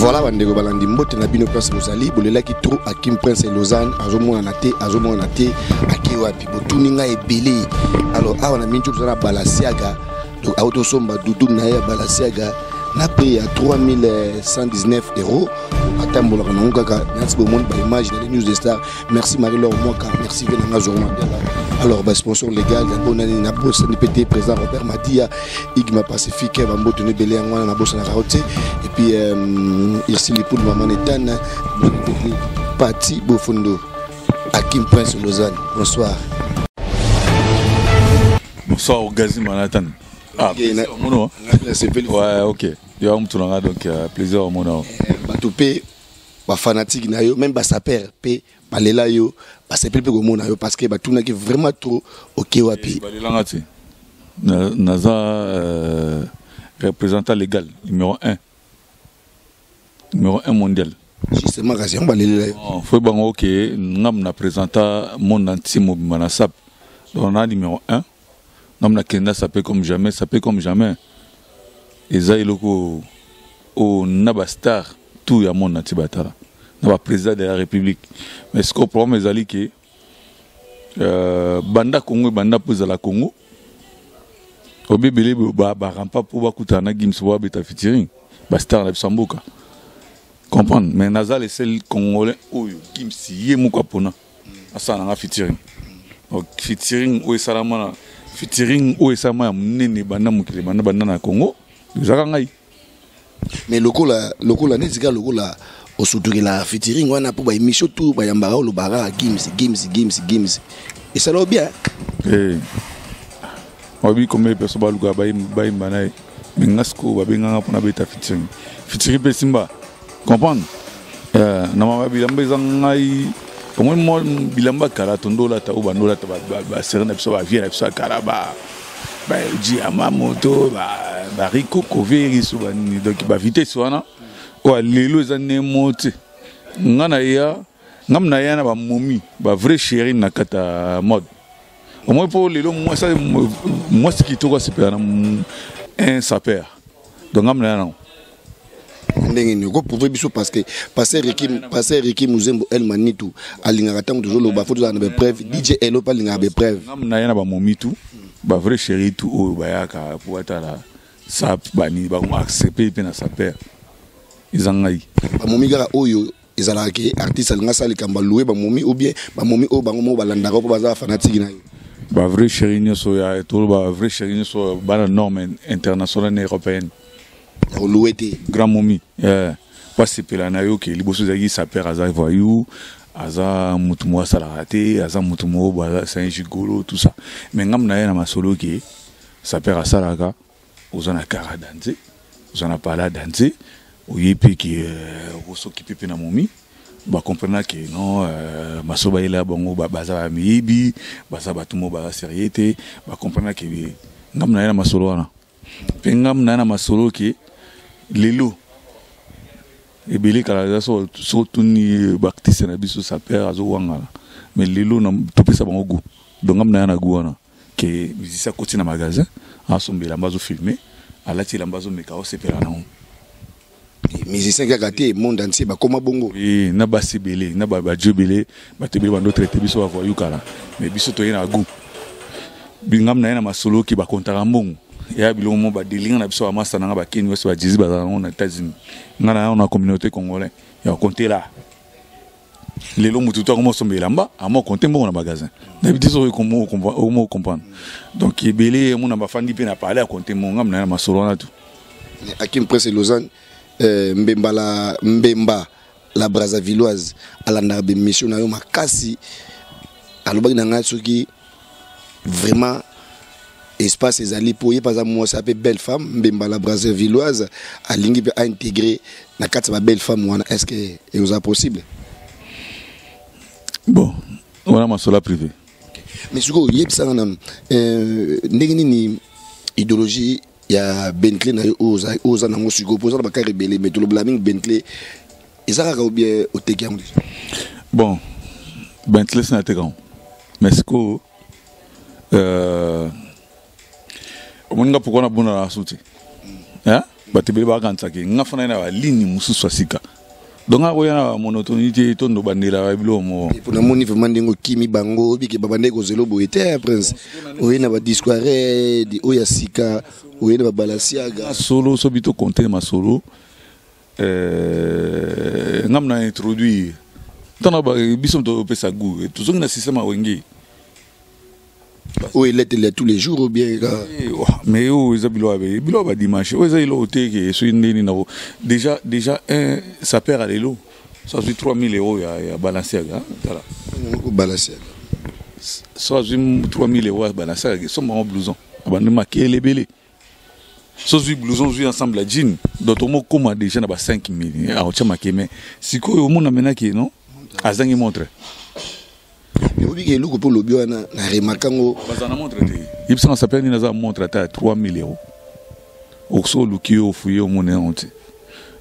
Voilà bandeko balandi, mbote na bino place bozali. Bolelaki trop Akim Prince Lausanne azomonana te, azomonana te, ake wapi? Botuni ngai ebele. Alors awa na mingi toza na Balenciaga, donc autosomba dudu na ye ya Balenciaga na prix ya 3119 euros. Atambolaka nango kaka nati bomoni baimage na les News de Star. Merci Marie Laure Mwaka, merci ve nanga Zoro Mandela. Alors basponsor légal yango nani? Nabosani mpe te président Robert Madia, Igma Pacifique, bamboto no ebele yango wana, nabosanaka yo te. Et puis Irsi Lipul, mama Netane Pati Bofondo. Akim Prince Lausanne, bonsoir. Bonsoir Ogazi Manhattan. Ah, mono. Ouais, ok. Yo mutu na nga, donc plaisir omona. Bato mpe bafanatike na yo, même basaper mpe balela yo, basepeli mpe komona yo parce que batunaki vraiment trop, oke wapi? Balelanga te. Naza représentant légal numéro 1. Numéro 1 mondial. Justement, kasi yango balelela yo. Bon, faut bango ke ngam na présenta monde entier mobimba na sap. Donc na numéro 1. Ngam na kenda sapé comme jamais, sapé comme jamais. Eza eloko oyo na bastar tout ya monde entier batala. Na ba président de la République. Mais ce que problème ezali ke banda Congo banda mpo ezala Congo, obi ebele barampa mpo bakutana na Gims po babeta featuring, bastar na biso ya mboka, comprendre? Mais naza le seul Congolais oyo Gims ye moko apona asala nanga featuring. Donc featuring oyo esalama na featuring oyo esalama ya monene banda mokili banda na Congo, ezaka ngai. Mais lokola neti kaka lokola osutukela featuring wana, mpo baémission tout bayambaka, olobaka Gims, Gims, Gims, Gims, esala o bien. Eh. Oyebi combien de personnes baluka bayimba na ye? Mais nga sikoyo babenganga mpona beta featuring, featuring mpe simba, comprendre? Na mama bilamba eza ngai. Omoni mwa bilamba kala tondolata, oyo bandolata basere na biso, bavie na biso ya kala, ba moto, bariko koveriso, banini, donc bavitesse wana oyo lelo eza nemo te. Nga na ya ngam na ya na bamomi, bavrai chéri na kati ya mode. Omoi mpo lelo mwasi kitoko asepela na un saper, donc ngam na ya nango. Ndenge nini okoprouve biso? Parce que pasteur Riki Muzembo El Manitu alingaka ntango tozoloba, faut tozala na bapreuve. DJ Elo mpe alingaka bapreuve. Ngam na ye na bamomi tu, bavrai chéri tu oyo bayaka po batala sap, banini, bango accepte mpe na saper eza ngai. Bamomi kaka oyo ezalaka ke artiste alinga asala likambo, aloue bamomi, ou bien bamomi oyo bango moko balandaka mpo baza bafanatike na ye? Bavrai chéri nyonso ya tolo, bavrai chéri nyonso bana norme internationale na européenne. Ya koloue te. Grand momi, yeah. Po asepela na yo ke liboso ezalaki saper aza voyou, aza mutu moko asalaka te, aza mutu moko aza, c'est un gigolo, tout ça. Mais ngam na ye na masolo ke saper asalaka, oza na kara danze, oza na pala danze, oye mpe ke okosokipe mpe na momi, bacomprena ke non, maso bayela bango baza bamiyibi, baza bato moko baza sérieux te. Bacomprena ke ngam na ye na masolo wana mpe ngam na ye na masolo ke lelo ebele kala eza so otuni baartiste na biso, saper azowangana, mais lelo topesa bango goût. Donc ngam na ye na goût wana ke musicien akoti na magasin, asomba elamba, azofilme, alati elamba, azomeka, osepela nango. Musicien kaka te, monde entier bakóma bongo. Oui, na basi ebele, na badio ebele, bato ebele bando traite biso bavoyu kala, mais biso toye na goût. Bingam na ye na masolo ke bakontaka mbongo ya biloko mo badelinga na biso, bamasta nanga bakeni nyonso, bajizi bazala nango na États-Unis, nga na yango na communauté congolais ya kokonte la. Lelo motu to akoma osomba elamba, ama okonte mbongo na magasin, nayebi te soki okoma ocomprendre. Donc ebele omona bafandi mpe na palais, akonte mbongo. Ngam na ye na masolo wana tu. Akim Prince Lausanne, Mbemba la Mbemba la Brazzavilloise alandaka bémission na yo makasi. Alobaki na ngai soki vraiment espace ezali mpo ye mpe aza mwasi ape belle femme, Mbemba la Brazzavilloise alingi mpe aintégrer na kati ya babelle femme wana. Est ce que ekozala possible? Bon, wana masolo privé. Mais sikoyo oyebisanga nanu, ndenge nini idéologie ya Bentley na yo oyo oza nango sikoyo? Mpo oza na bakare ebele, mais tolobela mingi Bentley, eza kaka ou bien oteki yango déjà? Bon, Bentley sina teka yango, mais sikoyo omoni nga pourquoi nabondana su te, hein? Bato ebele bakanisaka nga fana na baligne mosusu ya sika. Donc nga koya na monotonie te, to ndo bandelaka biloko moko. Mpo namoni vraiment ndenge okimi bango, obike babandaki kozela boye te. Prince, oye na badisquare oyo ya sika, oye na babalasiaga. Solo so bi tokonte masolo, ngam na introduire ntango biso topesa goût, tozongi na système ya Wenge. Oyo eletele ya tous les jours ou bien kaka? Mais oyo eza biloko ya biloko ya badimanche, oyo eza eloko te ke soki ndeni nako déjà un sapeur ya lelo so azwi 3000 euros ya Balenciaga, tala. Balenciaga. So azwi 3000 euros ya Balenciaga, sombango blouson, abandi makele ebele. So ozwi blouson, ozwi ensemble ya jean, donc tomokóma déjà na ba 5000, akotia make. Mais sikoyo omona menaki non, azangi montre. Obiki eloko mpo olobi wana na remarque yango. Baza na montre te. Yebisanga sapeur nini aza montre ata ya 3000 euros? Okoso oluki yo, ofuye, omona yango te.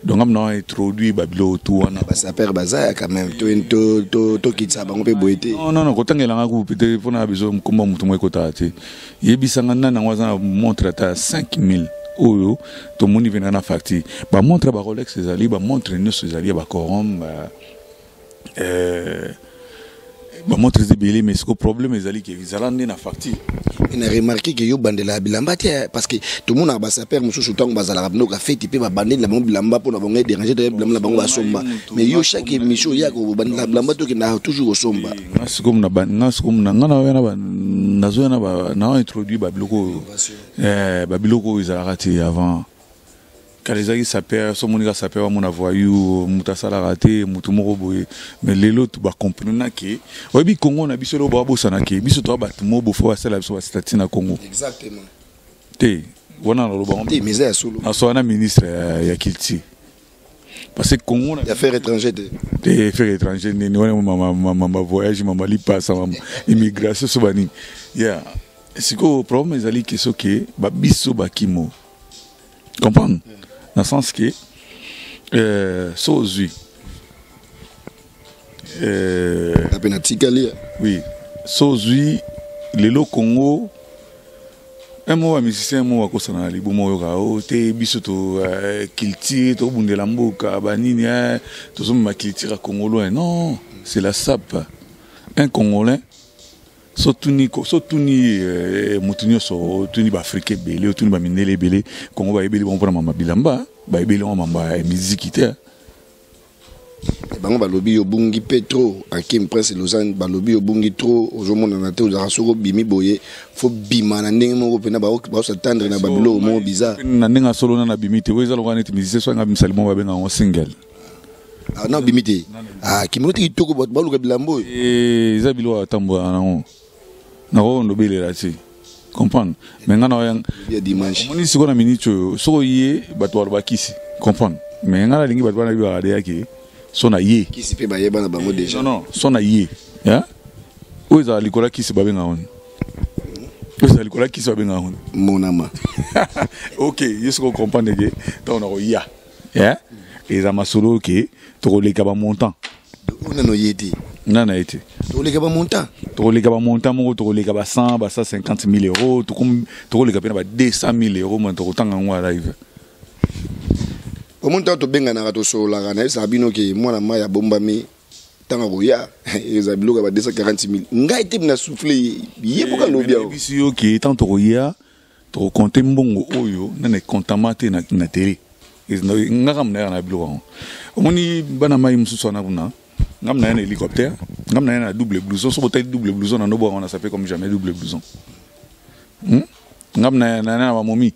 Donc am na introduit babiloko tu wana. Basapeur baza ya quand même, tokitisa bango mpe boye te. Non, non, non, kotangelanga ku peut mpona biso nkombo motu moko ekotaka te. Yebisanga nani yango aza na montre ata ya 5000 oyo tomoni pena na facture? Bamontre ya baRolex ezali, bamontre nyonso ezali ya bacorom, bamontre eza ebele. Mais siko problème ezali ke ezala nde na facture. Na remarque ke yo bandelaka bilamba te, parce que tomonaka basapeur mosusu ntango bazalaka biloko ya feti mpe babandeli na bango bilamba mpona bango edérange to bilamba na bango basomba. Mais yo, chaque émission oyaka obandela bilamba, tokendaka toujours kosomba. Nga sikoyo nga sikoyo nga nazoya nazoya na introduire babiloko oyo, babiloko oyo ezalaka te avant. Kala ezalaki sapeur, so omoni kaka sapeur, bamona voyou, moto asalaka te, motu moko boye. Mais lelo bacomprena ke oyebi Congo na biso, eloko babosana ke biso toa bato moko bofo basala biso bastatut na Congo. Exactement. Te, wana naloba. Te, mais eza ya solo. Nasoa na ministre ya culture, parce que Congo na affaire étranger te. Te, affaire étranger nini wana? Mama voyage, mama lipasa, mama immigration, so banini ya sikoyo. Problème ezali ke soki babiso bakimo comprendre na sens ke so ozwi mpe natikali. Oui, so ozwi lelo Congo, un mot bamusicien mo bakosana na libumu, oyoka o te biso to culture, tobundela mboka banini, tozomema culture ya Congo loin. Non, c'est la sape. Un Congolais, so tuni motu nyonso, otuni baafrika ebele, otuni bamindele ebele, Congo bayebeli bango mpona mama bilamba, bayebeli bango mamba ya miziki te. Bango balobi obungi mpe trop, Akim Prince Lausanne. Balobi obungi trop, ozomonana te. Ozalaka soki obimi boye, fo bima na ndenge moko mpena baosatendre na babiloko moko bizarre. Na ndenge asolo na nabimi te. Oyo eza lokola neti musicien so anga bimisa libongo, babenga yango single. Ah, na obimi te. Ah, kimino te kitoko, bato baluka bilamba oyo. Eza biloko atambolaka nango, nakokondo obelela te, comprendre. Mais nga na ya dimanche. Omoni sikoyo na minute oyo, soki oye, bato baloba kisi, comprendre. Mais nga nalingi bato wana bibaka deyaki so na ye. Kisi mpe bayeba na bango déjà. Non, non, so na ye oyo ezala likolo ya kisi, babengaka ngo oyo ezala likolo ya kisi, babengaka ngo Monama. Ok, ye soki ocomprendre ke ntango na koya eza masolo ke tokoleka bamontant. Oyo nano ye te. Nga na ye te. Tokoleka bamontant. Tokoleka bamontant moko, tokoleka ba 100, ba 150 000 euros, tokoleka mpe na ba 200 000 euros. Ma tokotanga yango ya live. Omoni, ntango tobenganaka, tosololaka, nayebisaka bino ke mwana mai abombami. Ntango akoya, eza biloko ya ba 240 000. Ngai te na souffle ye mpoka lobi awa. Nayebisi yo ke ntango tokoya, tokokonte mbongo oyo nana ekontama te na télé. Nga kaka nayaka na biloko yango. Omoni bana mai mosusu wana kuna, ngam na ye na hélicoptère, ngam na ye na double blouson. So botali double blouson na ndobo yango na sape comme jamais double blouson. Ngam na na bamomi,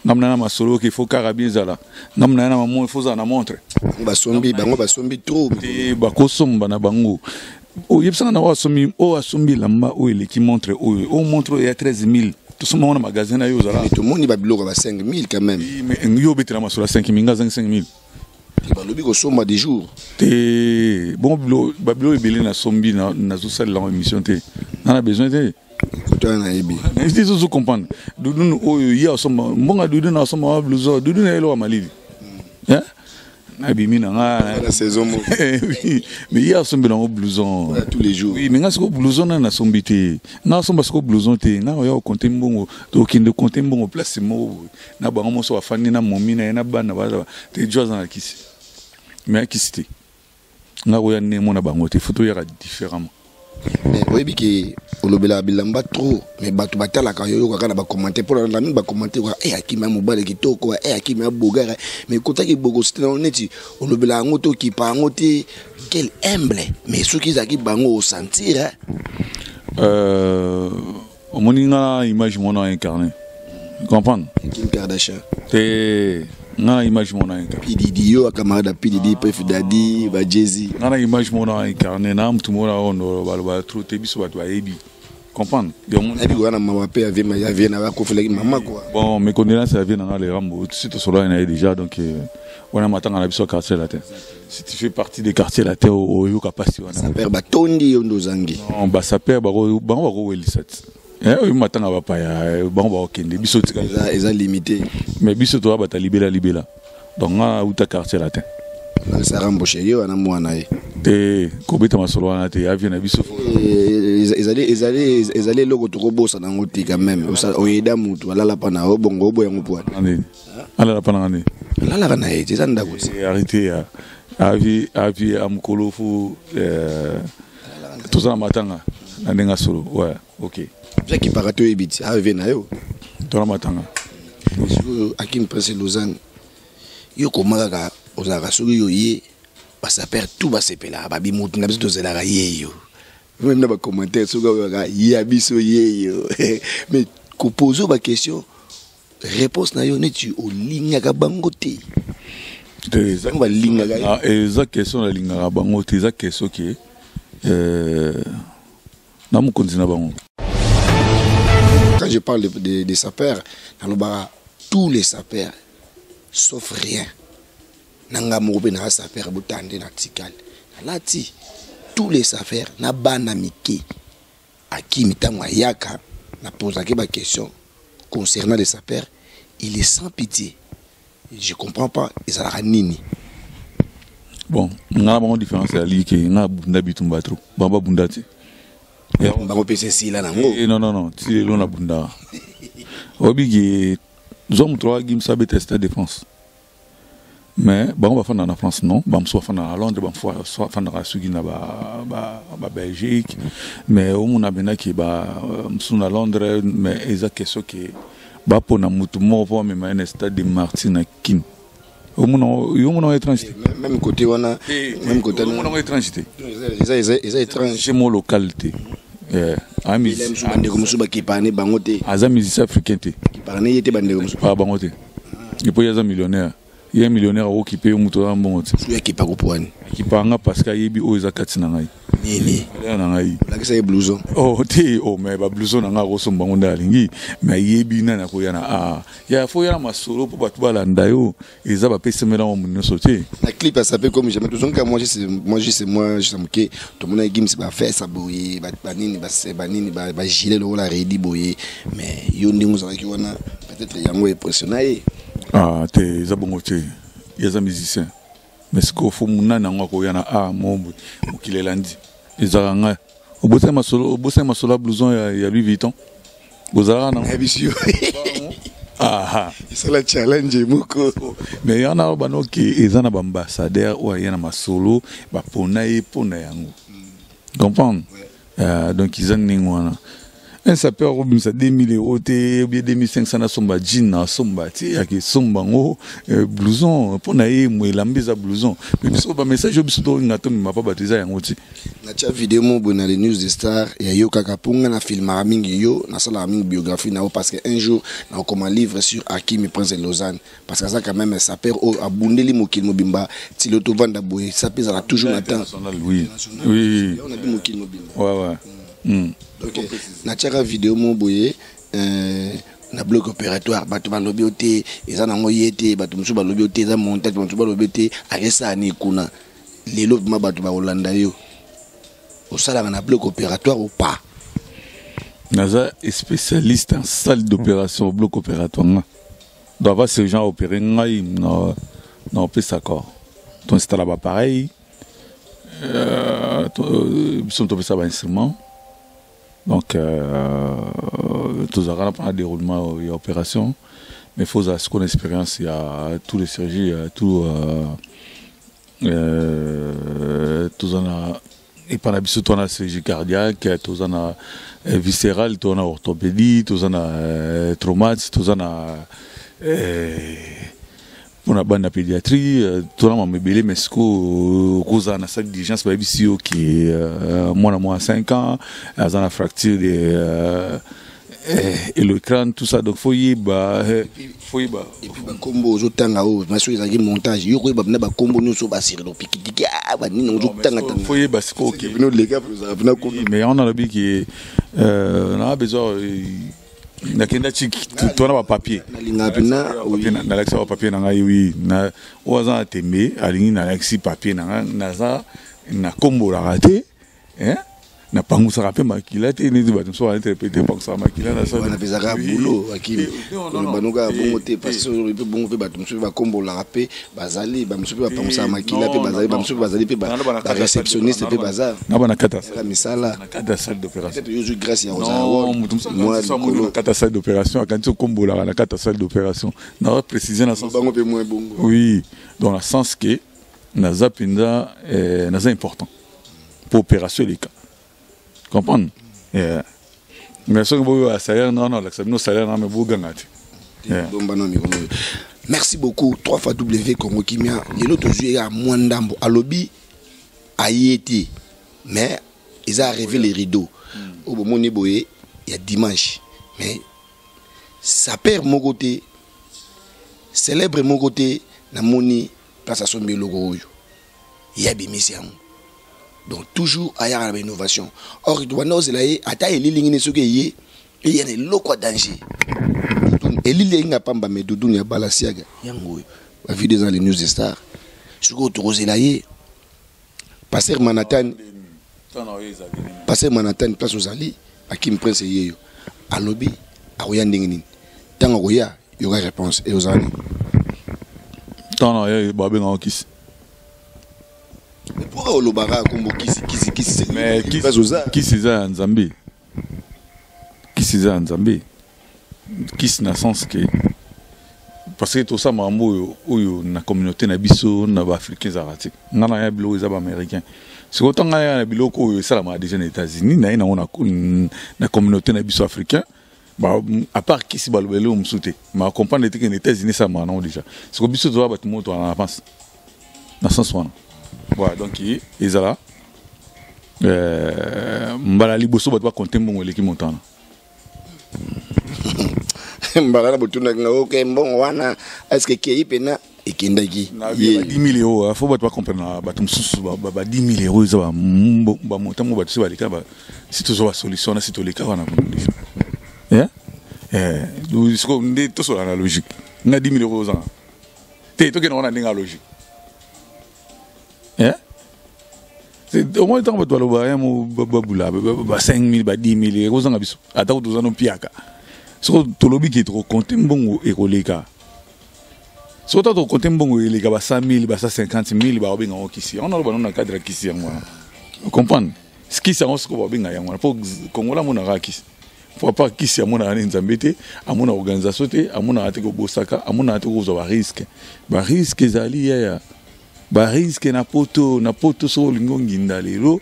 ngam na na masolo ke faut kaka bien ezala, ngam na ye na mamo, faut ozala na montre. Basombi, bango basombi trop. Te, bakosomba na bango. Oyebisanga na oyo asombi, oyo asombi elamba oyo eleki montre oyo, oyo montre oyo ya 13 000, tosomba ngo na magasin na yo ozala. Tomoni babiloko ya ba 5 000 quand même. Mais yo obetela masolo ya 5 000, nga azangi 5 000. Balobi kosomba des jours. Te, bon, babilo ebele nasombi, nazosalela yango émission te, nga na besoin te. Koto wana nayebi. Nayebi te, ozo comprendre. Dudunu oyo ye asomba mbongo, dudu na asomba wa blouson, dudu na ye eloko ya malili. Nabimi na nga na saison moko. Mais ye asombela yango blouson tous les jours. Oui, mais nga sikoyo blouson nani nasombi te, nga asomba sikoyo blouson te. Nga oya okonte mbongo, tokende konte mbongo place moko boye na bango moso bafandi na momi na ye na bana baza te. Jo aza na kisi, mais akisi te. Nga koya ndenge mona bango te, faut toyaka différemment. Mais oyebi ke olobelaka bilamba trop, mais bato batalaka yo, oyokaka na bacommentaire mpo na mingi bacommentaire kaka e Akimi ya mobali kitoko, e Akimi ya bogara, mais ekotaki bogosi te nango neti olobela yango te, okipa yango te. Quel humble! Mais soki ezalaki bango, osentir. Omoni nga image mona incarné, comprendre? Kim Kardashian. Te, nga na image mona incarné. Pididi yo camarade ya Pididi, Pref Dadi, ba Jay-Z. Nga na image mona incarné na mutu mona oyo baloba trop te, biso bato bayebi, comprendre? Nayebi koya na mawa mpe ya vie na bakofelaki mama quoi. Bon, mes condoléances ya vie na nga le Rambo, si tosolani na ye déjà. Donc wana matanga na biso ya Quartier Latin. Si tu fais partie des Quartiers Latin, oyoka mpasi wana. Sapeur batondi, yo nde ozangi. Non, basapeur bango bakowelisa ti oyo matanga bapaya, bango bakokende, biso tika. Eza limité. Mais biso toya bata libela libela. Donc nga uta Quartier Latin. Nalisa Rambo ye wana mwana ye. Te, kobeta masolo wana te, avie na biso. Ezali eloko tokobosana yango te. Quand même oyeda mutu alala mpa na yo bongo, oboyango po wana alala mpa nanga nini? Alalaka na ye te, eza ndako te. Arrêté avi avi ya mokolo fu toza na matanga na ndenge solo, ouais, ok. Akipaka te, oyebi ti avie na yo. Toza matanga. Sikoyo Akim Prince Lausanne, yo koma kaka ozalaka soki yo ye basapeur tout basepelaka, babi mutu na biso tozelaka ye yo, même na bacommentaire soki oyaka ye ya biso ye yo. Mais kopose baquestion, réponse na yo neti olingaka bango te. Bango balingaka. Eza question nalingaka bango te, eza question ke na mokonzi na bango. Quand je parle de sapeurs, nalobaka tous les sapeurs sauf rien na nga moko mpe naa sapeur. Botande na tikali nalati tous les sapeurs na bana mike. Akimi ntango ayaka, napozaki baquestion concernant les sapeurs, il est sans pitié. Je comprends pas ezalaka nini. Bon, nga na bango différence ezali ke nga abunda bitumba trop, bango babunda te. Bango mpe esila nango. Non, non, non, ti lelo nabundaka. Oyebi ke zwa moto akagimisa abeta Stade de France, mais bango bafandaka na France, non, bamosusu bafandaka na Londres, bamosusu bafandaka soki na Babelgique, mais omona mpenaki mosusu na Londres. Mais eza question ke bapona motu moko mpo bamema ye na Stade de Martyr na Kine. Omona yo, omona étrange te. Même côté wana, même côté. Omona étrange te. Eza étrange. Mo local te. Bandeko mosusu bakipane bango te. Aza musicien africain te. Bakipane ye te, bandeko mosusu. Bango te, epo ye aza millionnaire. Ye millionnaire akokipe yo moto aza mbongo te. Soki akipaka po wani? Akipaka parce que ayebi oyo eza kati na ngai. Nini? Na ngai. Olakisa ye blouson? Oh te, oh, mais bablouson na ngai akosomba bango nde alingi, mais ayebi nani akoya na a ya fo ya na masolo mpo bato balanda yo. Eza bapesamela ngo nyonso te. Na clip ya Sape comme jamais, tozongi moi juste, moi juste, moi juste moke, tomona Gims bafesa boye, banini, banini, bagilet lokola redi boye, mais yo ndenge ozalaki wana, peut-être yango impressionna ye. Ah te, eza bongo te. Ye aza musicien, mais sikoyo fo nani yango akoya na a mo mokili elandi ezalaka ngai. Obosani masolo, obosani masolo ya blouson ya Louis Vuitton bozalaka na Nayebisi yo, esala challenge moko. Mais yana banoki eza na baambassadeur oyo aya na masolo, bapona ye mpona yango, comprendre? Donc eza ndenge wana. Un sapeur akobimisa 2000 € te obie 2500 nasomba jean, nasomba te, akesomba yango blouson mpo na ye. Elamba eza blouson, mais biso bamessage oyo biso tolinga tomema mpa bato eza yango te. Natia video mo boye na Les News de Star ya yo kaka mpo nga na filmaka mingi yo, nasalaka mingi biographie na yo, parce que un jour nakokoma livre sur Akimi Prince de Lausanne, parce que aza quand même sapeur oyo abundeli mokili mobimba. Ti lelo tovanda boye, sape ezala toujours na temps. Oui. On abi mokili mobimba. Ouais. Ok, natiaka video mo boye na bloc opératoire, bato balobi yo te, eza nango ye te. Bato mosusu balobi yo te, eza montage. Bato mosusu balobi yo te, akesala nini kuna. Lelo vraiment bato bakolanda yo, osalaka na bloc opératoire ou pas? Naza spécialiste en salle d'opération, bloc opératoire nga. Donc avant chirurgien opéré ngai na opesa corps. Toinstalla baappareil, biso topesa bainstrument. Donc tozalaka na mpona déroulement ya opération, mais faut ozala sikoyo na expérience ya tous les chirurgies, ya tout. Toza na epa na biso, toza na chirurgie cardiaque, toza na viscérale, toza na orthopédie, toza na traumatisme, toza na mpona bana pédiatrie, toza na mama ebele. Mais sikoyo okozala na salle d'urgence, bayebisi yo ke mwana mwa 5 ans aza na fracture de et le crâne, tout ça. Donc faut yeba, faut yeba. Et puis bakombo ozotanga oyo, ma soki ezalaki montage, yo koyeba na bakombo nyonso, basirelo pikitiki, banini ozotanga. Faut yeba sikoyo ke bino leka ozalaka mpena kombo. Mais yango nalobi ke naa besoin nakenda tiki to na bapapier. Nalingaka mpena. Nalakisa bapapier na ngai, oui. Oyo aza na tembe, alingi nalakisi papier na ngai. Naza nakombolaka te, napangusaka mpe makila te neti bato mosusu bainterprete epangusaka makila. Wana mpe ezalaka bulo akimi koloba noka bongo te, parce que mpe bongo mpe bato mosusu mpe bakombolaka mpe bazali, bamosusu mpe bapangusaka makila mpe bazali, bamosusu mpe bazali mpe baréceptionniste mpe baza. Na bana kata misala. Na kati ya salle d'opération. Peut-être yo ozwi grâce ya kozala. Moto mosusu na kati ya salle d'opération akanisi okombolaka na kati ya salle d'opération. Na préciser na sens bango mpe moins bongo. Oui, dans la sens ke naza mpenza, naza important po opération eleka, comprendre? Yeah. Mais soki boyo salaire nano alakisa bino salaire na me boganga te. Bombana mikolo oyo. Merci beaucoup. 3 fois W Congo Kimia. Lelo tozwi ya mwa ndambo, alobi aye te, mais eza arrivé les rideaux oyo bomoni boye ya dimanche. Mais sapeur moko te, célèbre moko te, namoni place asombi eloko oyo ye abimisi yango. Donc toujours ayaka na bainnovation. Or tobanda ozela ye ata elilingi ne, soki eye eya na eloko ya danger, elili eyinga pamba. Me dudunu ya Balasiaga yango oyo, bavideo eza na les news de star. Sikoyo tokozela ye, pasteur Manhattan, pasteur Manhattan, place ozali. Akim Prince ye yo alobi akoya ndenge nini? Ntango akoya, yoka réponse e ozala nini? Ntango na ye babengaka kisi. Pourquoi olobaka kombo kisi, kisi, kisi? Mais kisi eza ya Nzambe, kisi eza ya Nzambe. Kisi na sens ke parce que tosala makambo oyo oyo na communauté na biso na baafricain ezalaka te. Nga na ya biloko eza baaméricain. Sikoyo ntango ya na biloko oyo esalamaka déjà na États-Unis, na ye nango na communauté na biso africain, à part kisi, baloba eloko mosusu te. Ma comprendre te ke na États-Unis esalamaka nango déjà. Sikoyo biso toza bato moko toza na avance na sens wana. Voilà, donc ezala mbala liboso bato bakonte mbongo eleki montana. Mbala na botundaki nga oke mbongo wana, est-ce ekei mpena ekendaki? Ba 10 000 euros, faut bato bacomprendre. Bato mosusu ba 10 000 euros eza bamontant mo bato si baleka. Si tozwa basolution wana, si toleka wana kuna déjà, sikoyo nde tosola na logique. Nga 10 000 euros ozanga te, tokende wana ndenge ya logique. Au moins ntango bato baloba ya mo babula ba 5 000, ba 10 000 ekozanga biso, atako toza no piaka. Soko tolobi ke tokokonte mbongo ekoleka, soki ta tokonte mbongo eleka ba 100 000, ba 150 000, bakobenga yango kisi. Yango naloba nano na cadre ya kisi yango wana, comprendre kisi yango. Sikoyo babenga yango wana mpo Kongola amonaka kisi, po apa kisi amonaka ne Nzambe te, amona organisation te, amonaka te kobosaka, amonaka te kozwa barisque. Barisque ezali yaya, barisque na poto. Na poto soki olingi onginda lelo,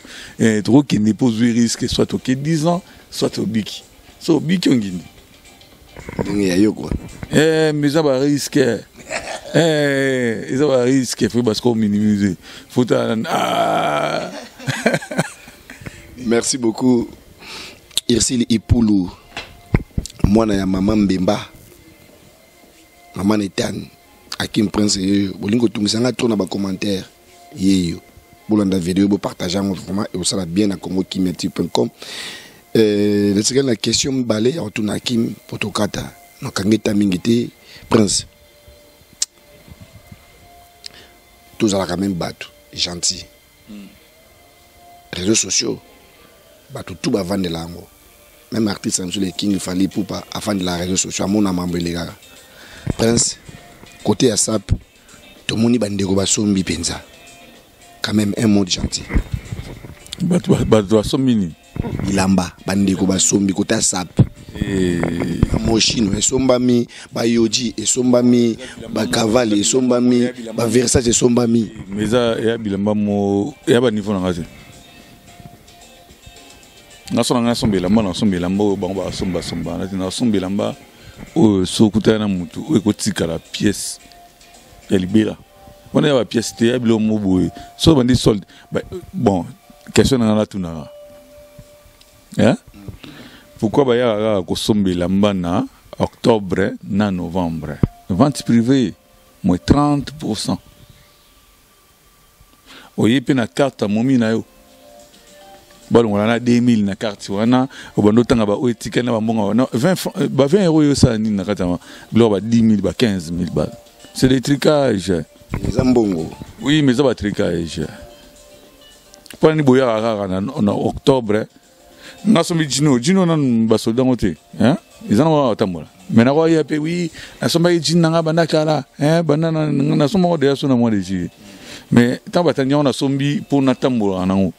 tokokende mpo ozwi risque, soit oke 10 ans, soit obiki. So obiki, ongindi. Ndenge ya yo kua. Mais eza barisque, eza barisque, faut parce qu'on minimise, faut ah. Merci beaucoup Irsili Ipulu, mwana ya mama Mbemba, mama Netan. Akim Prince yeyo, bolingi kotungisa nga trop na bacommentaire. Yeyo bolanda video, bopartage yango vraiment ekosala bien na Congo Kimia.com. Natikali na question mibale ya kotuna Akim po tokata. Nakangi eta mingi te. Prince, tozalaka même bato gentil. Réseaux sociaux, bato tu bavandela yango, même artiste na biso le King Fally Ipupa afandela réseaux sociaux, amona mambo elekaka. Prince, côté ya sap, tomoni bandeko basombi mpenza. Quand même un mot gentil. Bato bato basombi nini? Bilamba, bandeko basombi kota sap. Moshino esombami, bayoji esombami, bakavali esombami, baversage esombami. Mais eza ya bilamba mo ya ba niveau na nga te. Nga so na nga somba elamba, na somba elamba oyo bango basomba somba nati, na somba elamba oyo so okutana na mutu oyo ekotikala pièce ya libela wana ya bapièce te, ya biloko mo boye so bandi solde. Bon, question na nga natunaka, hein? Pourquoi bayaka kaka kosomba elamba na octobre na novembre, vente privée moins 30? Oye mpe na carte momi na yo, balongola na 2000 na carte wana, obanda otanga baoyo etikali na bambongo wana 20, ba 20 euro oyo osala nini na kati ya biloko ba 10 000, ba 15 000 ba? C'est des trucages. Eza mbongo. Oui, mais eza batricage. Mpona nini boyaka kaka na octobre? Nga sombi jino jino nanu basoldat ngo te, hein? Eza nango kaka kotambola, mais nakoya mpe. Oui, nasombaki jean na nga banda kala, banda nasombako deja so na mois de juillet, mais ntango batandi yango, nasombi mpo natambolaka nango.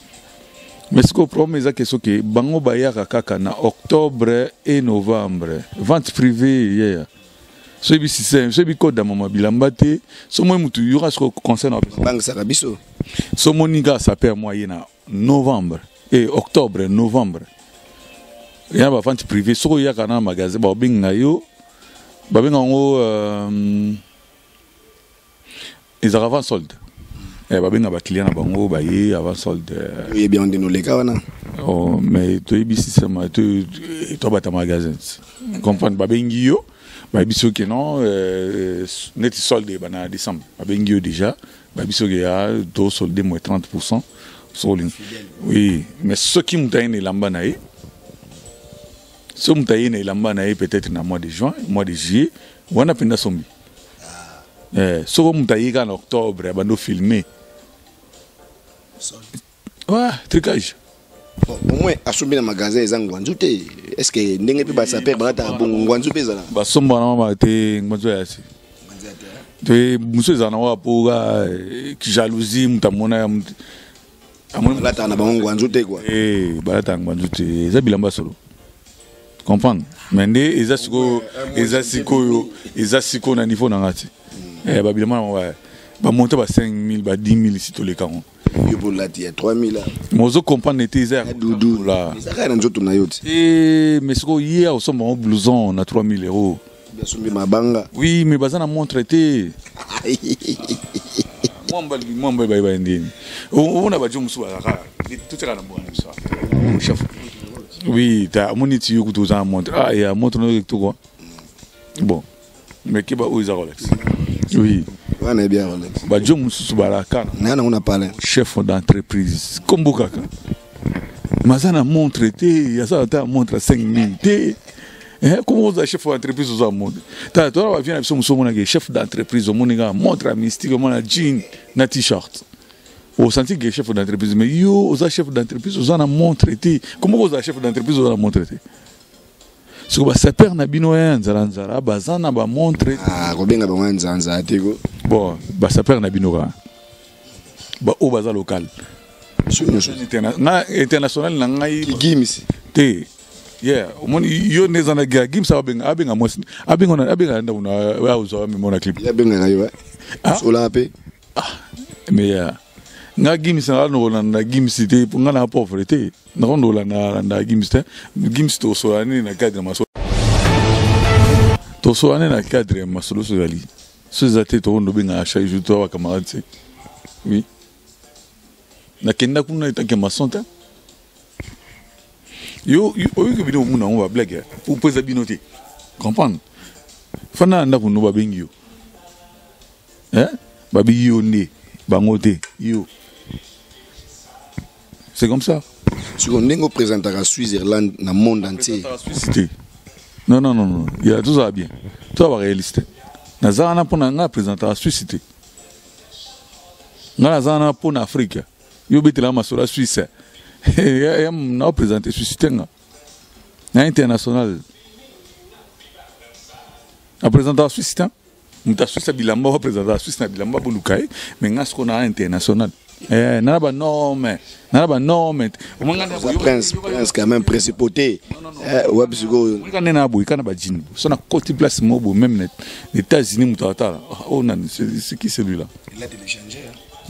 Mais sikoyo problème eza ke soki bango bayaka kaka na octobre et novembre, vente privée yeya, so yebi système, so yebi code ya mama bilamba te, so moi mutu yoka sikoyo conseil na bangisaka biso. So moni kaka sapeur mwa ye na novembre et octobre, novembre ya bavente privée, soki oyaka na magasin, baobenga yo, babenga yango ezalaka avant solde. Babenga baclient na bango baye avant solde. Oyebi yango ndenge oleka wana. Oh, mais toyebi système, tobata magasin, comprendre. Babengi yo, bayebi soki non, neti solde ebanda na décembre, babengi yo déjà, bayebi soki ya tosolde moins 30 soki olingi. Oui, mais soki moto aye na elamba na ye, soki moto aye na elamba na ye peut-être na mois de juin, mois de juillet wana mpenza sombi. Soki moto aye kaka na octobre, abandi ofilme, ouais, trucage. Bon, au moins asombi na magasin, eza ngwanzu te. Est ce que ndenge mpe basapeur balataka bongo, ngwanzu mpe ezala? Basomba na mama te, ngwanzu ya se te. Mosu ezala na wa po ka jalousie, moto amona ya Balataka na bango ngwanzu te, quoi. Balataka ngwanzu te, eza bilamba solo, comprendre. Mais nde eza sikoyo, eza sikoyo na niveau na nga te. Babilamba nango bamonte ba 5000, ba 10 000, si toleka ngo. Yo mpo olati ya 3000. Mais ozo comprendre te, eza ya dudu la. Eza kaka na nzoto na yo te. Mais sikoyo ye akosomba ngo blouson na 3000 euros. Asombi mabanga. Oui, mais baza na montre te. Mwa mobali bayeba ndeni omona bajo mosusu bazalaka totiaka na mboka na biso, chef. Oui, ta amoni ti yo kutu oza na montre. Ah, ya montre no kitoko. Bon, mais keba, oyo eza Rolex, oui. Wana yebi ya Rolex. Bajo mosusu balaka na nango na palin. Chef d'entreprise, kombo kaka, maza na montre te, aza ata montre ya 5000 te. Comment oza chef d'entreprise, oza montre? Tala, tona bavie na biso mosu, omonaki chef d'entreprise, omoni kaka montre ya mystique, omona jean na t-shirt, osanti ke chef d'entreprise. Mais yo oza chef d'entreprise, oza na montre te. Comment oza chef d'entreprise, oza na montre te? Siko basapeur na bino ya nzala nzala baza na bamontre. Kobenga bango ya nzala nzala te ko. Bon, basapeur na bino kaka baoyo baza local na international na ngai. Gims. Te, yeah, omoni yo nde eza na guerre. Gims abenga, abenga mwasi, abenga, abenga ndako na azwa memo na clip. Abengaka yo sola mpe. Mais yeah, nga Gims nakolanda Gims te, nga na pauvre te, nakonolanda landa Gims te. Gims tosola nini na cadre masolo? Tosola nini na cadre ya masolo? So ezali, so eza te, tokondo bengaka chaque jour, toa bacamarade te. Oui, nakenda kuna etanke maçon te. Yo oyoki bino omona yango bablague mpo eza bino te comprendre. Fanda na ndako no, babengi yo, babi yo nde bango te, yo c'est comme ça. Siko ndenge oprésentaka Switzerland na monde entier. Suisse te, non, non, non, non, ya tozala bien, toza baréaliste. Naza wana mpona ngai présentaka Suisse te, ngai naza wana mpona Afrique. Yo obetelaka masolo ya Suisse, na oprésente Suisse te, nga na international aprésentaka Suisse te. Moto ya Suisse ya bilamba, oprésentaka Suisse na bilamba, boluka ye. Mais nga sikoyo na international. Eh, nana banorme, nana banorme. Prince, prince quand même, principauté. Eh, wapi sikoyo? Omonika nde na boye, kana bajean so na koti place moko boye, même na États-Unis, moto atala: «Oh nani, c'est qui celui-là?»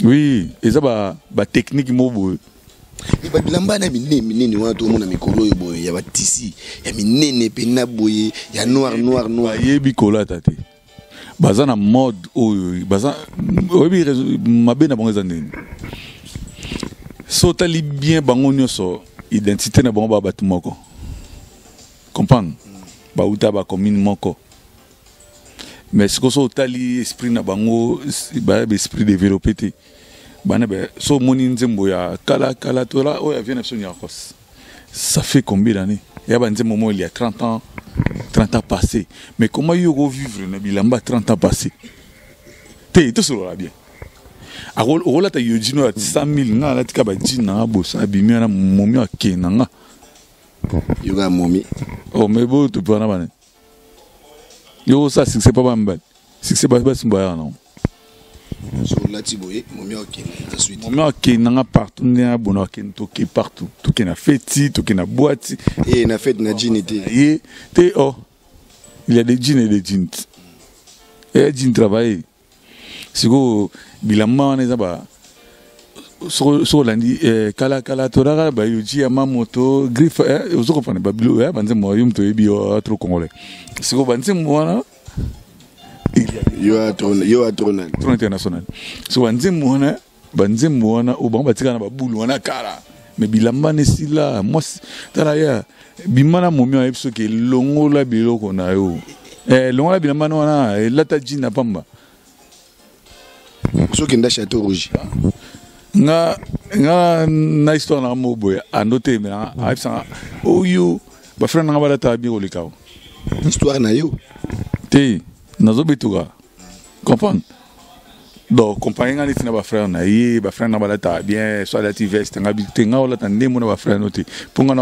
Oui, eza batechnique moko boye. Bilamba na minene minene wana tomona mikolo oyo boye, ya batisi ya minene mpena boye, ya noir noir noir. Bayebi kolata te, baza na mode oyo baza. Oyebi mabe na bango eza ndeni? So otali bien, bango nyonso identité na bango, baa bato moko, comprendre, bauta bacommune moko. Mais sikoyo so otali esprit na bango, baya baesprit développé te. Bana so omoni nzembo ya kala kala tola oyo avie na biso Niarcos, ça fait combien d'années ya banzembo moko il y a 30 ans, 30 ans passé? Mais comment yo kovivre na bilamba 30 ans passé te? Tosolola bien, okolata yo jean ya 100 000, nga alatika bajean nanga bosa, abimi wana, momi akende na nga. Yoka momi. Oh, mais bo topana bana, yo osala succès mpa bamibali, succès basimba yaka nango. So olati boye, momi akende ensuite. Momi akende nanga partout, ndenge abona akende, toke partout, toke na feti, toke na boîte. E na fête na jean te? Ye te. Oh, il y a des jeans et des jeans, eya jean travaillé. Sikoyo bilamba wana eza ba soki olandi kala kala tolaka bayoji ya mamoto griffe, ozo comprendre babilo banzembo yo moto oyebi, yo trop congolais. Sikoyo banzembo wana Yo atronal. Trop international. So banzembo wana oyo bango batikala na babulu wana kala, mais bilamba na esila. Mwasi tala ya bima na momi, ayebi soki elongola biloko na yo, elongola bilamba na wana, elata jean na pamba. Sokenda Château Rouge. Nga na histoire nanga moko boye, ando te emelanga, ayebisanga oyo bafrère nanga balataka bien koleka o. Histoire na yo? Te, nazobetuka comprendre. Donc compagnie nga neti na bafrère na ye, bafrère na balataka bien, so alati veste, nga te, nga olata ndembo na bafrère no te, mpo nga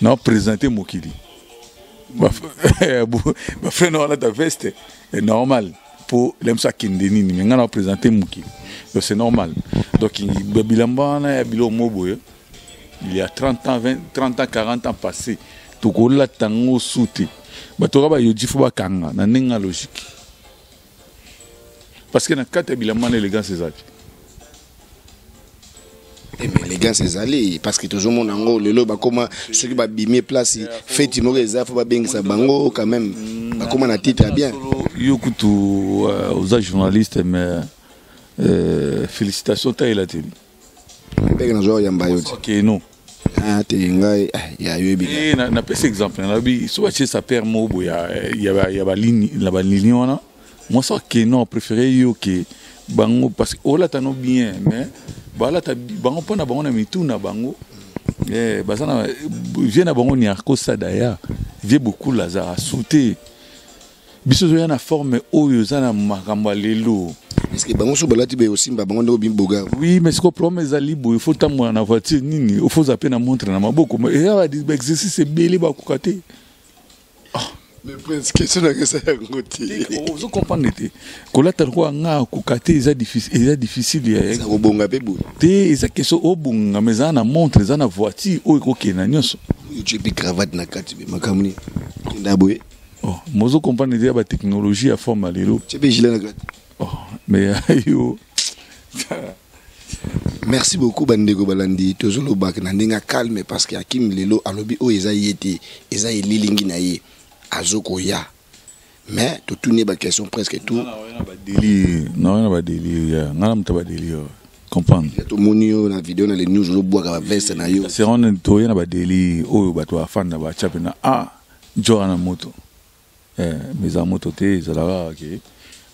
naoprésente mokili. Bafrère na balata veste normal mpo lemso akende nini, mais nga naoprésente mokili, donc c'est normal. Donc bilamba wana ya biloko mo boye, il y a 30 ans, 20, 30 ans, 40 ans passé, tokolata yango su te. Bato kaka bayoji fo bakanga na ndenge ya logique, parce que na kati ya bilamba na élégance eza te. Mais élégance ezali, parce que tozomona yango lelo, bakoma soki babimi place, feti moko eza, fo babengisa bango quand même, bakoma na titre ya bien. Yo kutu oza journaliste, mais félicitation, tayela te. Ndenge nazwa oyamba yo te. Ok, non. Ah, te, ngai ya yo yebi. Napesi exemple, nalobi so batie sapeur moko boye ya baligne na baligne wana, mwasi akende préféré yo ke bango, parce que olata no bien, mais balata bango mpo na bango na mitu na bango, baza na vie na bango. Niarcos daya vie bokula azalaka su te. Biso ozoya na forme oyo eza na makambo ya lelo. Est-ce que bango so balati be osimba bango ndenge obimi bogar? Oui, mais siko problème ezali boye: faut tambola na voiture nini, faut oza mpe na montre na maboko, eza baexercice ebele, bakoka te. Mais prince, question nanga eza yango te. Ozo comprendre te, kolata lokola nga akoka te, eza difficile, eza difficile. Eza kobonga mpe boye. Te, eza question obonga, mais eza na montre, eza na voiture oyo ekokende na nyonso. Otie mpe cravate na kati, be makambo nini kenda boye? Oh, mozo comprendre te, ya batechnologie ya forme ya lelo. Tie mpe gilet na kati. Oh, mais yo. Merci beaucoup bandeko balandi. Tozolobaka na ndenge calme, parce que Akim lelo alobi oyo eza ye te, eza elilingi na ye azokoya, mais totuni ye baquestion presque tout. Badélire na badélire, nga na moto ya badélire, comprendre. Tomoni yo na video na les news, ozobwaka baveste na yo. C'est wana toye na badélire oyo bato bafanda batya mpena ah nzoka na moto, mais eza moto te, ezalaka ke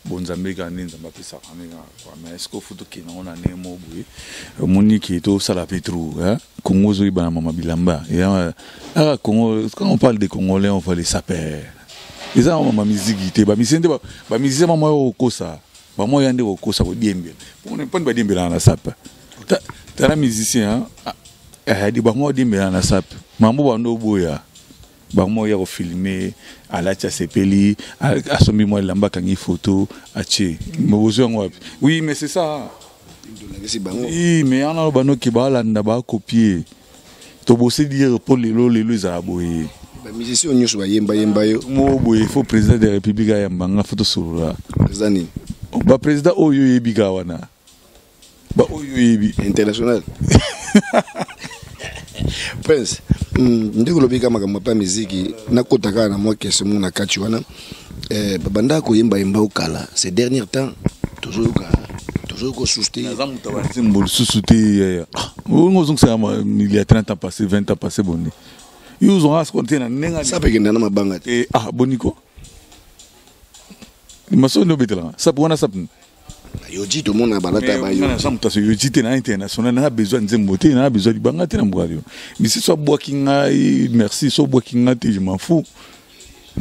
bonzambe kaka nde Nzambe apesaka ndenge kaka. Mais est ce que ofu tokende yango na ndenge moko boye, omoni ke tosala pe trop Congo ozoyeba na mama bilamba aka Congo. Quand on parle des Congolais, on voit les sapeurs, eza na mama miziki te. Bamusicien nde, bamusicien bamwa oyo kokosa, bamwa oyo nde kokosa kodiembela mponi badiembelaka na sape. Tala musicien ayadi, bango odiembelaka na sape, mambo bando oboya bango ya kofilme, alati, asepeli, asombi mwa elamba, akangi photo, atie bozwi yango wapi? Oui, mais c'est ça. Tolakisi bango. Oui, mais wana aloba noki balanda bakopie tobose dire mpo lelo lelo ezala boye. Bamusicien nyonso bayembayemba yo. Mo boye, faut président de la République ayamba nga, faut tosolola. Président nini? Baprésident oyo oyebi kaka wana, baoyo oyebi. International. Prince, ndenge olobi kaka makambo pa miziki, nakota kaka na mwa question moko na kati wana. Babanda koyembayemba okala, ces derniers temps tozoyoka, tozoyoka osusu te. Naza moto ya banzembo lisusu te yaya. Ongo ozongisaka il y a 30 ans passé, 20 ans passé, boni yo ozwanga sikoyo te na ndenge. Sape ekenda na mabanga te. Eh, ah, boniko maso nde obetelanga sape wana, sape. Yoji, tomona balata bayo. Naza moto aso yoji te na international. Naza besoin nzembo te, naza besoin libanga te na mboka yo misi. So abwaki ngai, merci. So obwaki ngai te, je m'en fous.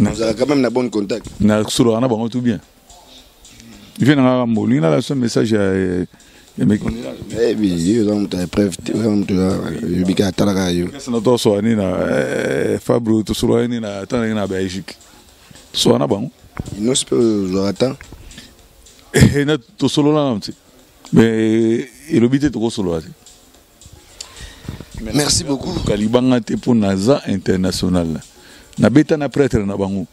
Ozalaka quand même na bonne contact. Nasololaka na bango tout bien. Vie na nga mbolingi nala so message ya mekondela. Ebi yo oza moto ya preuve te, oza moto oyebi kaka, atalaka yo. Na tosola nini na Fabro, tosolola nini na tala ndenge na Belgique, tosola na bango. Inosi mpe ozwaka temps. Na tosolola na te, mais elobi te tokosolola te. Merci beaucoup. Kalibanga te mpo naza international, nabeta na prêtre na bango.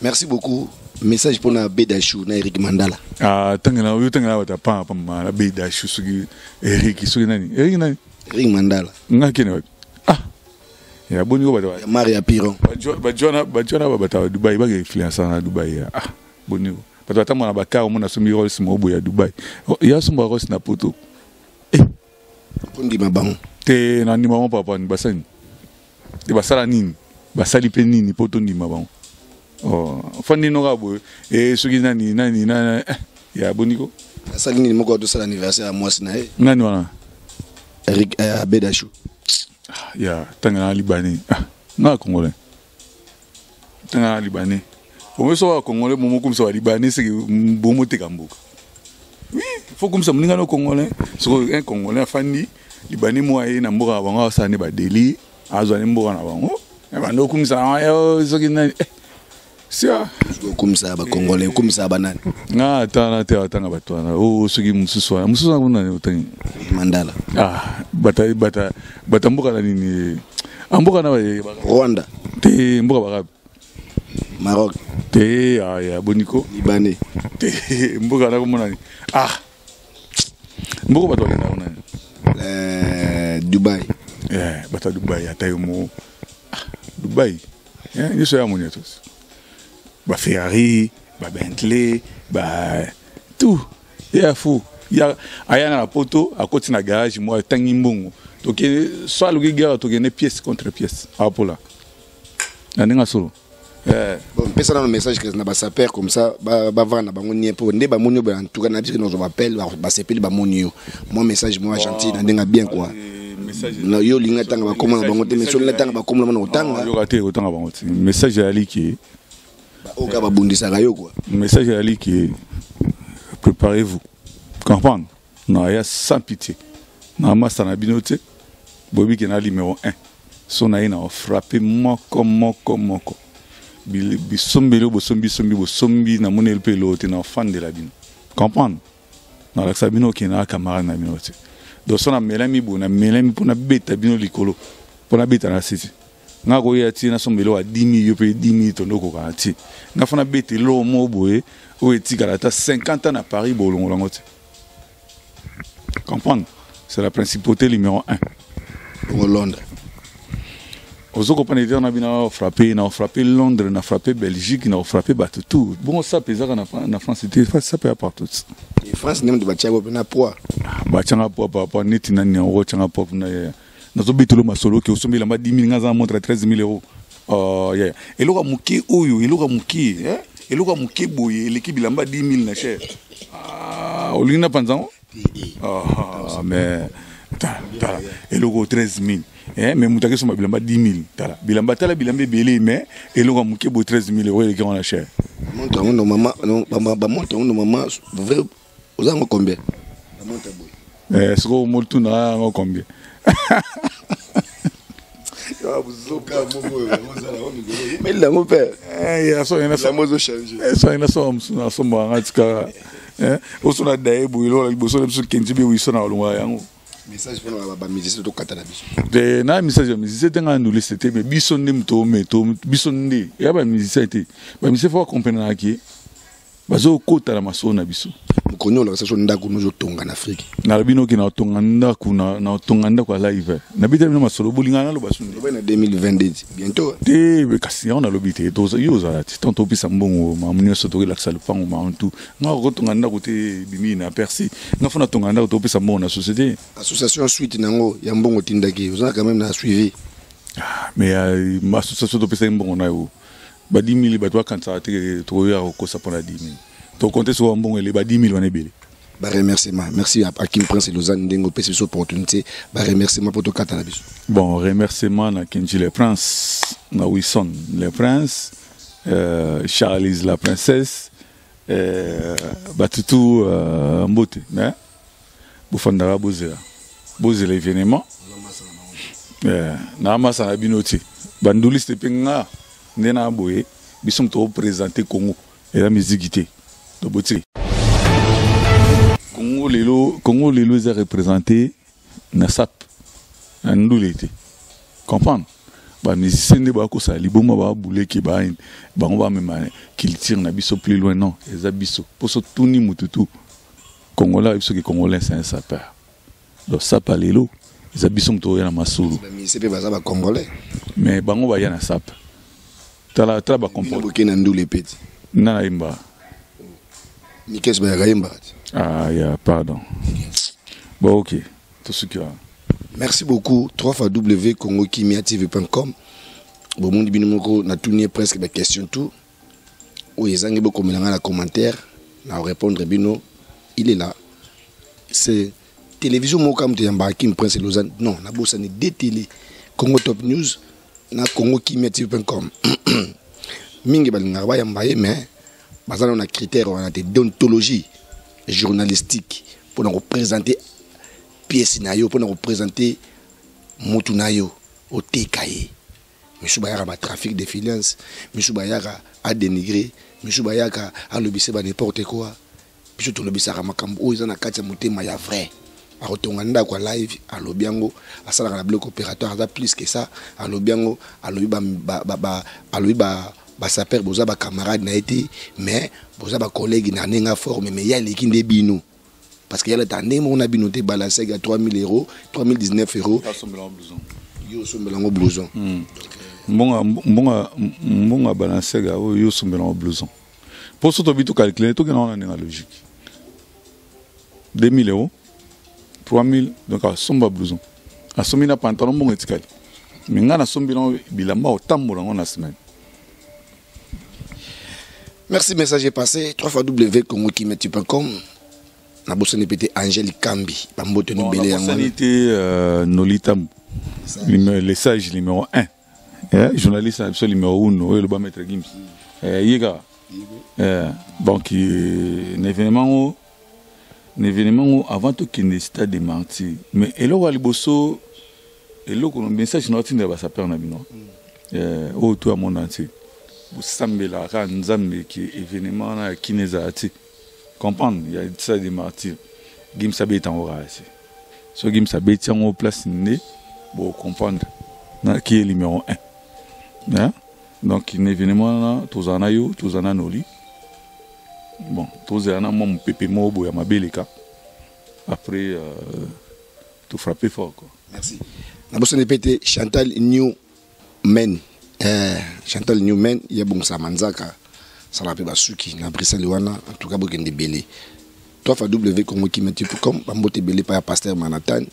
Merci beaucoup. Message mpona Bedachou na Eric Mandala. Ah, tangela yo, tangela bato pa pa na Bedachou, soki Eric, soki nani, Eric nani. Eric Mandala. Nga kene wapi? Ah ya boni ko bato ya Mari ya Piron. Bajwana, bajwana bato ya Dubai baka influence na Dubai. Ah, boni ko bato batambola na bakar, omona asombi Rolls moko boye ya Dubai, ya somba Rolls na poto. Eh. Ondima bango? Te, na ndima bango papa basali te, basala nini, basali mpe nini mpo tondima bango? Oh, fandi noka boye e soki nani nani nani ya boniko. Asali nini? Moko tosala anniversaire ya mwasi na ye. Nani wana? Eric Abedachou. Ya tanga na Libanais. Ah, nga Congolais, tanga na Libanais. Omo so wa Congolais, momo kumisa wa Libanais, seke bomoteka mboka. Oui, faut kumisa moninga no Congolais. Soko un Congolais afandi Libanais mo aye na mboka na bango, asala ne badeli, azwa ne mboka na bango, bando okumisa soki nani sia. Okumisa Bacongolais, okumisa banani? Nga ata na te, atanga bato wana o soki mosusu wana, mosusu wana kuna otangi. Mandala. Ah, bata bata bata mboka na nini? Ah, mboka na Rwanda. Te, mboka barabe. Maroc. Te. Ah, ya boniko. Libanais. Te, mboka na komona nini? Ah, mboka bato bakenda kuna. Dubai. Eh, bato ya Dubai, ata yo mo. Ah, Dubai nyonso ya moni atosi, baFerrari, baBentley, ba tout ya fu ya aya na poto, akoti na garage mo, atangi mbongo, tokende so aluki guerre, tokende pièce contre pièce, apola na ndenge solo. Bon, mpesa nano message na basapeurs, comme ça bavanda na bango nie, mpo nde bamoni yo. En tout cas na biso nozwa bapele, basepeli, bamoni yo. Mwa message mwa gentil na ndenge bien quoi. Na yo olingi atanga bakoma na bango te, mais so olingi atanga bakoma na bango, kotanga. Yoka te, kotanga bango te. Message eyali ke oyo kaka babundisaka yo quoi. Message eyali ke préparez-vous, comprendre na ya sans pitié na masa na bino te. Boyebi ke na numéro 1, so na ye na frappe moko moko moko, bisombeli oyo bosombi sombi bosombi, namoni mpe eloko te, na ofandela bino, comprendre, nalakisa bino okende na camarade na bino te. Donc so namelami boye, namelami mpo nabeta bino likolo, mpo nabeta na siti. Nga koya ti nasomba eloko ya 10 000, yo mpe 10 000, tondo okokana ti nga fo nabeta eloko moko boye oyo etikala ata 50 ans na Paris, bolongola yango te, comprendre. C'est la principauté numéro 1. Bongo Londres? Ozo comprendre te, na bino frappé, na frappé Londres, na frappé Belgique, na frappé bato tout. Bongo sape ezaka na France te, sape ya partout. France nde moto batiaka mpe na poids. Batianga poids papa neti nani yango otianga poids kuna? Yaya, nazobetelo masolo oke osombi elamba 10 000, nga aza na montre ya 13 000 euros. Yeah. Eloko ya moke oyo, eloko ya moke, eh? Eloko ya moke boye eleki bilamba 10 000 na cher. Ah, olingi na panza yango? Ah, mais tala, tala eloko 13 000, eh, mais moto akesomba bilamba 10 000. Tala bilamba, tala bilamba ebele, mais eloko ya moke boye 13 000 euros eleki yango na cher. Montre yango normalement, bamontre yango normalement vrai, oza yango combien, bamontre boye? Eh, sikoyo motuna yango combien? Yango mpe nasomba mosusu, nasombaka nga tika. Osona daye boye lola liboso na biso Kenji be wiso na olongola yango. Message mpona bamusicien, tokata na biso. Te, na message ya musicien te, ngai nduliste te, mais biso nde moto ome to biso nde ya bamusicien te. Bamusicien faut bakomprenaka ke bazokota na masolo na biso. Mokoni olakisa so ndako nozotonga na Afrique. Nalobi noki naotonga ndako, naotonga ndako ya live, nabeta bino masolo bolingana, naloba su. Obe na 2022 bientôt. Te, kasi yango nalobi te, yo ozala te tant topesa mbongo mamu nyonso, tokelakisa lopango mamu tu. Nga kotonga ndako te, bimi na persi nga fo natonga ndako, topesa mbongo na société. Association, suite nango ya mbongo tindaki, oza quand même na suivi. Ah, mais association topesaki mbongo na yo ba 10 000, bato bakanisaka te tokoya kokosa mpona 10 000, tokonte soki mbongo ele ba 10 000 wana ebele. Baremerciement, merci Akim Prince Lausanne, ndenge opesi biso opportunité. Baremerciement mpo tokata na biso. Bon, remerciement na Kenji le Prince, na Wilson le Prince, Charlize la princesse, batutu mbote. Mais bofandaka, bozela, bozela événement na masa na bino te. Banduliste mpe nga nde na boye, biso moto oprésente Congo eza miziki te. To botie Congo lelo, Congo lelo eza représenté na sap na ndule te. Comprendre, bamusicien nde bakosala liboma, babuleki bango, bamema culture na biso plus loin. Non, eza biso mposo tuni mututu congolais ayebi soki congolais c'est un sapeur. Donc sapa lelo eza biso moto oya na masolo. Bamusicien mpe baza bacongolais. Mais bango baya na sape, tala tala bacomporte. Boke na ndule peti. Nga nayemba. Mikes bayaka yembaka ti. Ah ya, pardon. Bon, ok, tosuki wana. Merci beaucoup. 3 fois w congo kimia tv.com. Bomoni bino moko, natuni ye presque baquestion tout oyo ezangi. Bokomela ngai na commentaire, na répondre bino. Il est là, c'est télévision moko kaka moto eyambaka Kim Prince Lausanne. Non, nabosani de télé Congo Top News na Congo Kimia tv.com. Mingi balingaka bayamba ye, mais baza nano na critère wana te, déontologie journalistique, mpona koprésente pièce na yo, mpona koprésente motu na yo, oteka ye. Misu bayaka batrafic d'influence, misu bayaka adénigrer, misu bayaka alobisa ba n'importe quoi. Biso tolobisaka makambo oyo eza na kati ya motema ya vrai. Akotonga ndako ya live, alobi yango. Asalaka na bloc opératoire, aza plus que ça, alobi yango. Alobi alobi basapeur boza bacamarade na ye te, mais boza bacollègue na ndenge aforme, mais ye aleki nde bino, parce que yalata ndenge moko na bino te. Balasaki ya 3000 euros, 3019 euros, yo osombela yango blouson. Mbongo ya Balenciaga oyo yo osombela yango blouson, mpo so tobi tocalcule, tokenda wana ndenge logique, 2000 euros, 3000, donc asomba blouson, asombi na pantalon, mbongo etikali. Mais ngai nasombi nango bilamba otambola yango na semaine. Merci, message est passé. 3 fois w congokimia.com. Nabosani mpe te Angèle Kambi, bambote no ebele yango. Nabosani te Nolita, le sage numéro 1, journaliste na biso numéro 1 oyo eloba Maître Gims, ye kaka. Donc na événement ngo, na événement ngo, avant tokende stade de Martyr, mais eloko ya liboso, eloko message na otindela basapeur na bino oyo to ya monde entier, bosambelaka kaka Nzambe ke événement wana ya kini ezala te. Comprendre, ya stade de Martyr, Gims abeti yango kaka te. So Gims abeti yango place nde bocomprendre na qui est numéro 1, hein? Donc na événement wana tozala na yo, tozala na Noli. Bon, tozala na mwa mopepe moko boye ya mabeleka, après tofrappe fort quoi. Merci. Nabosani mpe te Chantal Newman, Chantal Newman ye abongisaka manzaka, asalaka mpe basuki na Bruxelles wana. En tout cas bokende ebele, 3 fois w congo kimia com. Bambote ebele pa ya pasteur Manhattan,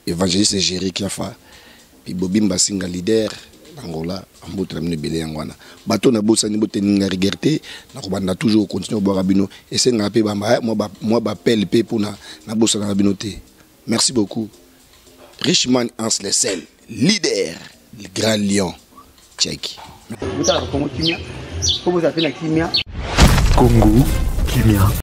évangéliste Géri Kiafa, mpe Bobimba Singa, leader na Angola. Bambote na bino ebele yango wana. Bato nabosani, boteninga rigueur te, nakobanda toujours continue kobwaka bino. Esengaka mpe mwa bapele mpe mpona nabosana na bino te. Merci beaucoup, Richman Hans Lessel, leader, le grand lion. Check. Botalaka Kongo Kimia mpo bozala mpe na kimia. Congo Kimia.